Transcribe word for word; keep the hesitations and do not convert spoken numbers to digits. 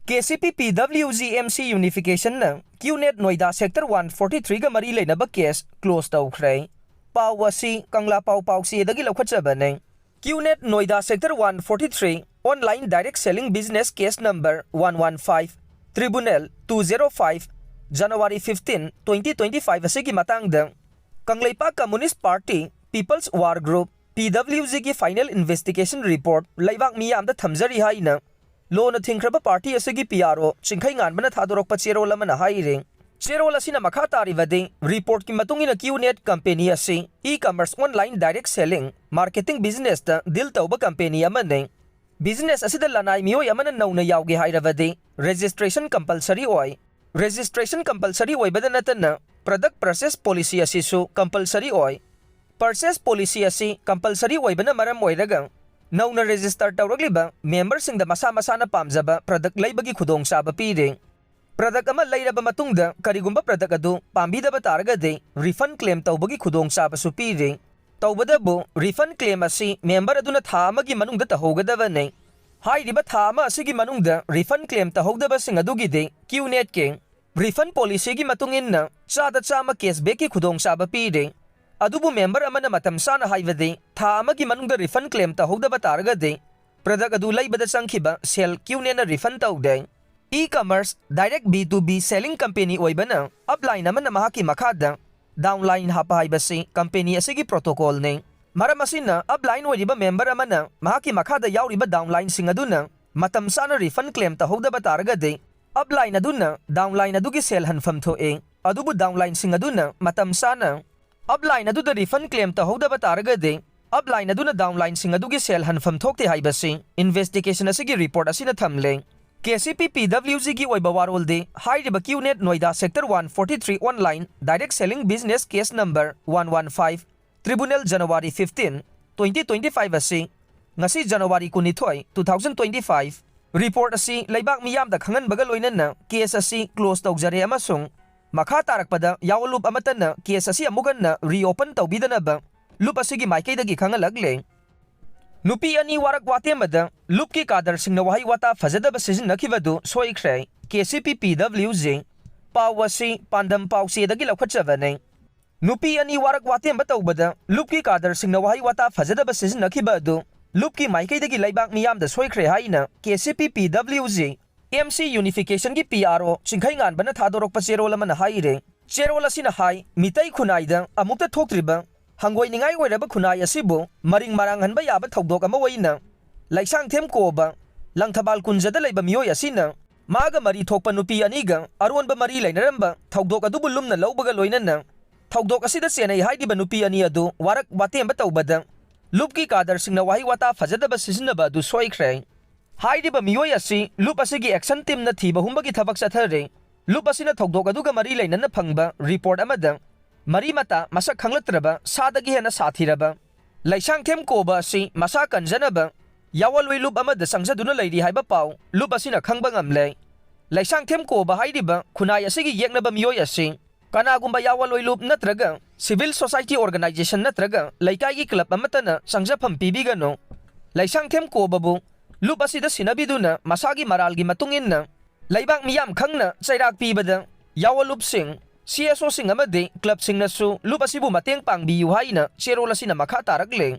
ꯀꯦ C P P W G M C ꯌꯨꯅꯤꯐꯤꯀꯦꯁꯟꯅ QNet Noida sector one forty ꯊ꯭ꯔꯤꯒ ꯃꯔꯤ ꯂꯩꯅꯕ ꯀꯦꯁ ꯀ꯭ꯂꯣꯖ ꯇꯧꯈ꯭ꯔꯦ꯫ ꯄꯥꯎ ꯑꯁꯤ ꯀꯪꯂꯥ ꯄꯥꯎ ꯄꯥꯎꯆꯦꯗꯒꯤ ꯂꯧꯈꯠꯆꯕꯅꯤ꯫ QNet Noida sector one forty three online direct selling business case number one one five, tribunal two zero five, January fifteen, twenty twenty five ꯑꯁꯤꯒꯤ ꯃꯇꯥꯡꯗ ꯀꯪꯂꯩꯄꯥꯛ communist party, people's war group, P W ꯖꯤꯒꯤ ꯐꯥꯏꯅꯦꯜ ꯏꯟꯚꯦꯁꯇꯤꯒꯦꯁꯟ ꯔꯤꯄꯣꯔꯠ ꯂꯩꯕꯥꯛ ꯃꯤꯌꯥꯝꯗ ꯊꯝꯖꯔꯤ ꯍꯥꯏꯅ ꯂꯣꯅ ꯊꯤꯡꯈ꯭ꯔꯕ party ꯑꯁꯤꯒꯤ P R ꯑꯣ ꯆꯤꯡꯈꯩꯉꯥꯟꯕꯅ ꯊꯥꯗꯣꯔꯛꯄ ꯆꯦꯔꯣꯜ ꯑꯃꯅ ꯍꯥꯏꯔꯤ꯫ ꯆꯦꯔꯣꯜ ꯑꯁꯤꯅ ꯃꯈꯥ ꯇꯥꯔꯤꯕꯗꯤ, ꯔꯤꯄꯣꯔꯠꯀꯤ ꯃꯇꯨꯡ ꯏꯟꯅ ꯀ꯭ꯌꯨꯅꯦꯠ ꯀꯝꯄꯦꯅꯤ ꯑꯁꯤ e commerce, online direct selling, marketing ꯕꯤꯖꯤꯅꯦꯁꯇ ꯗꯤꯜ ꯇꯧꯕ ꯀꯝꯄꯦꯅꯤ ꯑꯃꯅꯤ꯫ ꯕꯤꯖꯤꯅꯦꯁ ꯑꯁꯤꯗ ꯂꯅꯥꯏ ꯃꯤꯑꯣꯏ ꯑꯃꯅ ꯅꯧꯅ ꯌꯥꯎꯒꯦ ꯍꯥꯏꯔꯕꯗꯤ ꯔꯦꯖꯤꯁꯇ꯭ꯔꯦꯁꯟ ꯀꯝꯄꯜꯁꯔꯤ ꯑꯣꯏ꯫ ꯔꯦꯖꯤꯁꯇ꯭ꯔꯦꯁꯟ ꯀꯝꯄꯜꯁꯔꯤ ꯑꯣꯏꯕꯗ ꯅꯠꯇꯅ ꯄ꯭ꯔꯗꯛ ꯄꯔꯆꯦꯁ ꯄꯣꯂꯤꯁꯤ ꯑꯁꯤꯁꯨ ꯀꯝꯄꯜꯁꯔꯤ ꯑꯣꯏ꯫ ꯄꯔꯆꯦꯁ ꯄꯣꯂꯤꯁꯤ ꯑꯁꯤ ꯀꯝꯄꯜꯁꯔꯤ ꯑꯣꯏꯕꯅ ꯃꯔꯝ ꯑꯣꯏꯔꯒ ꯅꯧꯅ ꯔꯦꯖꯤꯁꯇꯔ ꯇꯧꯔꯛꯂꯤꯕ ꯃꯦꯝꯕꯔꯁꯤꯡꯗ ꯃꯁꯥ ꯃꯁꯥꯅ ꯄꯥꯝꯖꯕ ꯄ꯭ꯔꯗꯛ ꯂꯩꯕꯒꯤ ꯈꯨꯗꯣꯡꯆꯥꯕ ꯄꯤꯔꯤ꯫ ꯄ꯭ꯔꯗꯛ ꯑꯃ ꯂꯩꯔꯕ ꯃꯇꯨꯡꯗ ꯀꯔꯤꯒꯨꯝꯕ ꯄ꯭ꯔꯗꯛ ꯑꯗꯨ ꯄꯥꯝꯕꯤꯗꯕ ꯇꯥꯔꯒꯗꯤ ꯔꯤꯐꯟ ꯀ꯭ꯂꯦꯝ ꯇꯧꯕꯒꯤ ꯈꯨꯗꯣꯡꯆꯥꯕꯁꯨ ꯄꯤꯔꯤ꯫ ꯇꯧꯕꯇꯕꯨ ꯔꯤꯐꯟ ꯀ꯭ꯂꯦꯝ ꯑꯁꯤ ꯃꯦꯝꯕꯔ ꯑꯗꯨꯅ ꯊꯥ ꯑꯃꯒꯤ ꯃꯅꯨꯡꯗ ꯇꯧꯍꯧꯒꯗꯕꯅꯤ꯫ ꯍꯥꯏꯔꯤꯕ ꯊꯥ ꯑꯃ ꯑꯁꯤꯒꯤ ꯃꯅꯨꯡꯗ ꯔꯤꯐꯟ ꯀ꯭ꯂꯦꯝ ꯇꯧꯍꯧꯗꯕꯁꯤꯡ ꯑꯗꯨꯒꯤꯗꯤ ꯀ꯭ꯌꯨꯅꯦꯠꯀꯤ ꯔꯤꯐꯟ ꯄꯣꯂꯤꯁꯤꯒꯤ ꯃꯇꯨꯡ ꯏꯟꯅ ꯆꯥꯗ ꯆꯥꯝꯃ ꯀꯦꯁꯕꯦꯛꯀꯤ ꯈꯨꯗꯣꯡꯆꯥꯕ ꯄꯤꯔꯤ꯫ ꯑꯗꯨꯕꯨ ꯃꯦꯝꯕꯔ ꯑꯃꯅ ꯃꯇꯝ ꯆꯥꯅ, ꯍꯥꯏꯕꯗꯤ ꯊꯥ ꯑꯃꯒꯤ ꯃꯅꯨꯡꯗ ꯔꯤꯐꯟ ꯀ꯭ꯂꯦꯝ ꯇꯧꯍꯧꯗꯕ ꯇꯥꯔꯒꯗꯤ ꯄ꯭ꯔꯗꯛ ꯑꯗꯨ ꯂꯩꯕꯗ ꯆꯪꯈꯤꯕ ꯁꯦꯜ ꯀ꯭ꯌꯨꯅꯦꯠꯅ ꯔꯤꯐꯟ ꯇꯧꯗꯦ꯫ E commerce, direct B two B selling company ꯑꯣꯏꯕꯅ ꯑꯞꯂꯥꯏꯟ ꯑꯃꯅ ꯃꯍꯥꯛꯀꯤ ꯃꯈꯥꯗ ꯗꯥꯎꯟꯂꯥꯏꯟ ꯍꯥꯞꯄ ꯍꯥꯏꯕꯁꯤ ꯀꯝꯄꯦꯅꯤ ꯑꯁꯤꯒꯤ ꯄ꯭ꯔꯣꯇꯣꯀꯣꯜꯅꯤ꯫ ꯃꯔꯝ ꯑꯁꯤꯅ ꯑꯞꯂꯥꯏꯟ ꯑꯣꯏꯔꯤꯕ ꯃꯦꯝꯕꯔ ꯑꯃꯅ ꯃꯍꯥꯛꯀꯤ ꯃꯈꯥꯗ ꯌꯥꯎꯔꯤꯕ ꯗꯥꯎꯟꯂꯥꯏꯟꯁꯤꯡ ꯑꯗꯨꯅ ꯃꯇꯝ ꯆꯥꯅ ꯔꯤꯐꯟ ꯀ꯭ꯂꯦꯝ ꯇꯧꯍꯧꯗꯕ ꯇꯥꯔꯒꯗꯤ, ꯑꯞꯂꯥꯏꯟ ꯑꯗꯨꯅ ꯗꯥꯎꯟꯂꯥꯏꯟ ꯑꯗꯨꯒꯤ ꯁꯦꯜ ꯍꯟꯐꯝ ꯊꯣꯛꯏ꯫ ꯑꯗꯨꯕꯨ ꯗꯥꯎꯟꯂꯥꯏꯟꯁꯤꯡ ꯑꯗꯨꯅ ꯃꯇꯝ ꯆꯥꯅ ꯑꯞꯂꯥꯏꯟ ꯑꯗꯨꯗ ꯔꯤꯐꯟ ꯀ꯭ꯂꯦꯝ ꯇꯧꯍꯧꯗꯕ ꯇꯥꯔꯒꯗꯤ, ꯑꯞꯂꯥꯏꯟ ꯑꯗꯨꯅ ꯗꯥꯎꯟꯂꯥꯏꯟꯁꯤꯡ ꯑꯗꯨꯒꯤ ꯁꯦꯜ ꯍꯟꯐꯝ ꯊꯣꯛꯇꯦ ꯍꯥꯏꯕꯁꯤ ꯏꯟꯚꯦꯁꯇꯤꯒꯦꯁꯟ ꯑꯁꯤꯒꯤ ꯔꯤꯄꯣꯔꯠ ꯑꯁꯤꯅ ꯊꯝꯂꯦ꯫ ꯀꯦ ꯁꯤ ꯄꯤ ꯄꯤ ꯗꯕ꯭ꯂꯤꯎ ꯖꯤꯒꯤ ꯑꯣꯏꯕ ꯋꯥꯔꯣꯜꯗꯤ, ꯍꯥꯏꯔꯤꯕ QNet Noida sector one forty three online direct selling business case number one one five, tribunal January fifteen, twenty twenty five ꯑꯁꯤ ꯉꯁꯤ ꯖꯅꯋꯥꯔꯤ ꯀꯨꯟꯅꯤꯊꯣꯏ, two thousand twenty five, report ꯑꯁꯤ ꯂꯩꯕꯥꯛ ꯃꯤꯌꯥꯝꯗ ꯈꯪꯍꯟꯕꯒ ꯂꯣꯏꯅꯅ ꯀꯦꯁ ꯑꯁꯤ ꯀ꯭ꯂꯣꯖ ꯇꯧꯖꯔꯦ ꯑꯃꯁꯨꯡ ꯃꯈꯥ ꯇꯥꯔꯛꯄꯗ ꯌꯥꯑꯣꯟ ꯂꯨꯞ ꯑꯃꯠꯇꯅ ꯀꯦꯁ ꯑꯁꯤ ꯑꯃꯨꯛ ꯍꯟꯅ ꯔꯤꯑꯣꯄꯟ ꯇꯧꯕꯤꯗꯅꯕ ꯂꯨꯞ ꯑꯁꯤꯒꯤ ꯃꯥꯏꯀꯩꯗꯒꯤ ꯈꯪꯍꯜꯂꯛꯂꯦ꯫ ꯅꯨꯄꯤ ꯑꯅꯤ ꯋꯥꯔꯛ ꯋꯥꯇꯦꯝꯕꯗ ꯂꯨꯞꯀꯤ ꯀꯥꯗꯔꯁꯤꯡꯅ ꯋꯥꯍꯩ ꯋꯥꯇꯥ ꯐꯖꯗꯕ ꯁꯤꯖꯤꯟꯅꯈꯤꯕꯗꯨ ꯁꯣꯏꯈ꯭ꯔꯦ꯫ ꯀꯦ C P P W G. ꯄꯥꯎ ꯑꯁꯤ ꯄꯥꯟꯗꯝ ꯄꯥꯎꯆꯦꯗꯒꯤ ꯂꯧꯈꯠꯆꯕꯅꯤ꯫ ꯅꯨꯄꯤ ꯑꯅꯤ ꯋꯥꯔꯛ ꯋꯥꯇꯦꯝꯕ ꯇꯧꯕꯗ ꯂꯨꯞꯀꯤ ꯀꯥꯗꯔꯁꯤꯡꯅ ꯋꯥꯍꯩ ꯋꯥꯇꯥ ꯐꯖꯗꯕ ꯁꯤꯖꯤꯟꯅꯈꯤꯕ ꯑꯗꯨ ꯂꯨꯞꯀꯤ ꯃꯥꯏꯀꯩꯗꯒꯤ ꯂꯩꯕꯥꯛ ꯃꯤꯌꯥꯝꯗ ꯁꯣꯏꯈ꯭ꯔꯦ ꯍꯥꯏꯅ ꯀꯦ C P P W G M ꯁꯤ ꯌꯨꯅꯤꯐꯤꯀꯦꯁꯟꯒꯤ ꯄꯤ ꯑꯥꯔ ꯑꯣ ꯆꯤꯡꯈꯩꯉꯥꯟꯕꯅ ꯊꯥꯗꯣꯔꯛꯄ ꯆꯦꯔꯣꯜ ꯑꯃꯅ ꯍꯥꯏꯔꯦ꯫ ꯆꯦꯔꯣꯜ ꯑꯁꯤꯅ ꯍꯥꯏ, ꯃꯤꯇꯩ ꯈꯨꯟꯅꯥꯏꯗ ꯑꯃꯨꯛꯇ ꯊꯣꯛꯇ꯭ꯔꯤꯕ ꯍꯪꯒꯣꯏꯅꯤꯡꯉꯥꯏ ꯑꯣꯏꯔꯕ ꯈꯨꯟꯅꯥꯏ ꯑꯁꯤꯕꯨ ꯃꯔꯤꯡ ꯃꯔꯥꯡꯍꯟꯕ ꯌꯥꯕ ꯊꯧꯗꯣꯛ ꯑꯃ ꯑꯣꯏꯅ ꯂꯩꯁꯥꯡꯊꯦꯝ ꯀꯣꯕ ꯂꯪꯊꯕꯥꯜ ꯀꯨꯟꯖꯗ ꯂꯩꯕ ꯃꯤꯑꯣꯏ ꯑꯁꯤꯅ ꯃꯥꯒ ꯃꯔꯤ ꯊꯣꯛꯄ ꯅꯨꯄꯤ ꯑꯅꯤꯒ ꯑꯔꯣꯟꯕ ꯃꯔꯤ ꯂꯩꯅꯔꯝꯕ ꯊꯧꯗꯣꯛ ꯑꯗꯨꯕꯨ ꯂꯨꯝꯅ ꯂꯧꯕꯒ ꯂꯣꯏꯅꯅ ꯊꯧꯗꯣꯛ ꯑꯁꯤꯗ ꯆꯦꯟꯅꯩ ꯍꯥꯏꯔꯤꯕ ꯅꯨꯄꯤ ꯑꯅꯤ ꯑꯗꯨ ꯋꯥꯔꯛ ꯋꯥꯇꯦꯝꯕ ꯇꯧꯕꯗ ꯂꯨꯞꯀꯤ ꯀꯥꯗꯔꯁꯤꯡꯅ ꯋꯥꯍꯩ ꯋꯥꯇꯥ ꯐꯖꯗꯕ ꯁꯤꯖꯤꯟꯅꯕ ꯑꯗꯨ ꯁꯣꯏꯈ꯭ꯔꯦ꯫ ꯍꯥꯏꯔꯤꯕ ꯃꯤꯑꯣꯏ ꯑꯁꯤ ꯂꯨꯞ ꯑꯁꯤꯒꯤ ꯑꯦꯛꯁꯟ ꯇꯤꯝꯅ ꯊꯤꯕ ꯍꯨꯝꯕꯒꯤ ꯊꯕꯛ ꯆꯠꯊꯔꯦ꯫ ꯂꯨꯞ ꯑꯁꯤꯅ ꯊꯧꯗꯣꯛ ꯑꯗꯨꯒ ꯃꯔꯤ ꯂꯩꯅꯅ ꯐꯪꯕ ꯔꯤꯄꯣꯔꯠ ꯑꯃꯗ ꯃꯔꯤ ꯃꯇꯥ ꯃꯁꯛ ꯈꯪꯂꯛꯇ꯭ꯔꯕ ꯁꯥꯗꯒꯤ ꯍꯦꯟꯅ ꯁꯥꯊꯤꯔꯕ ꯂꯩꯁꯥꯡꯊꯦꯝ ꯀꯣꯕ ꯑꯁꯤ ꯃꯁꯥ ꯀꯟꯖꯅꯕ ꯌꯥꯋꯜꯂꯣꯏ ꯂꯨꯞ ꯑꯃꯗ ꯆꯪꯖꯗꯨꯅ ꯂꯩꯔꯤ ꯍꯥꯏꯕ ꯄꯥꯎ ꯂꯨꯞ ꯑꯁꯤꯅ ꯈꯪꯕ ꯉꯝꯂꯦ꯫ ꯂꯩꯁꯥꯡꯊꯦꯝ ꯀꯣꯕ ꯍꯥꯏꯔꯤꯕ ꯈꯨꯟꯅꯥꯏ ꯑꯁꯤꯒꯤ ꯌꯦꯛꯅꯕ ꯃꯤꯑꯣꯏ ꯑꯁꯤ ꯀꯅꯥꯒꯨꯝꯕ ꯌꯥꯋꯜꯂꯣꯏ ꯂꯨꯞ ꯅꯠꯇ꯭ꯔꯒ ꯁꯤꯚꯤꯜ ꯁꯣꯁꯥꯏꯇꯤ ꯑꯣꯔꯒꯅꯥꯏꯖꯦꯁꯟ ꯅꯠꯇ꯭ꯔꯒ ꯂꯩꯀꯥꯏꯒꯤ ꯀ꯭ꯂꯕ ꯑꯃꯠꯇꯅ ꯆꯪꯖꯐꯝ ꯄꯤꯕꯤꯒꯅꯨ꯫ ꯂꯩꯁꯥꯡꯊꯦꯝ ꯀꯣꯕꯕꯨ ꯂꯨꯞ ꯑꯁꯤꯗ ꯁꯤꯟꯅꯕꯤꯗꯨꯅ ꯃꯁꯥꯒꯤ ꯃꯔꯥꯜꯒꯤ ꯃꯇꯨꯡ ꯏꯟꯅ ꯂꯩꯕꯥꯛ ꯃꯤꯌꯥꯝ ꯈꯪꯅ ꯆꯩꯔꯥꯛ ꯄꯤꯕꯗ ꯌꯥꯋꯜ ꯂꯨꯞꯁꯤꯡ, ꯁꯤ ꯑꯦꯁ ꯑꯣꯁꯤꯡ ꯑꯃꯗꯤ ꯀ꯭ꯂꯕꯁꯤꯡꯅꯁꯨ ꯂꯨꯞ ꯑꯁꯤꯕꯨ ꯃꯇꯦꯡ ꯄꯥꯡꯕꯤꯌꯨ ꯍꯥꯏꯅ ꯆꯦꯔꯣꯜ ꯑꯁꯤꯅ ꯃꯈꯥ ꯇꯥꯔꯛꯂꯦ꯫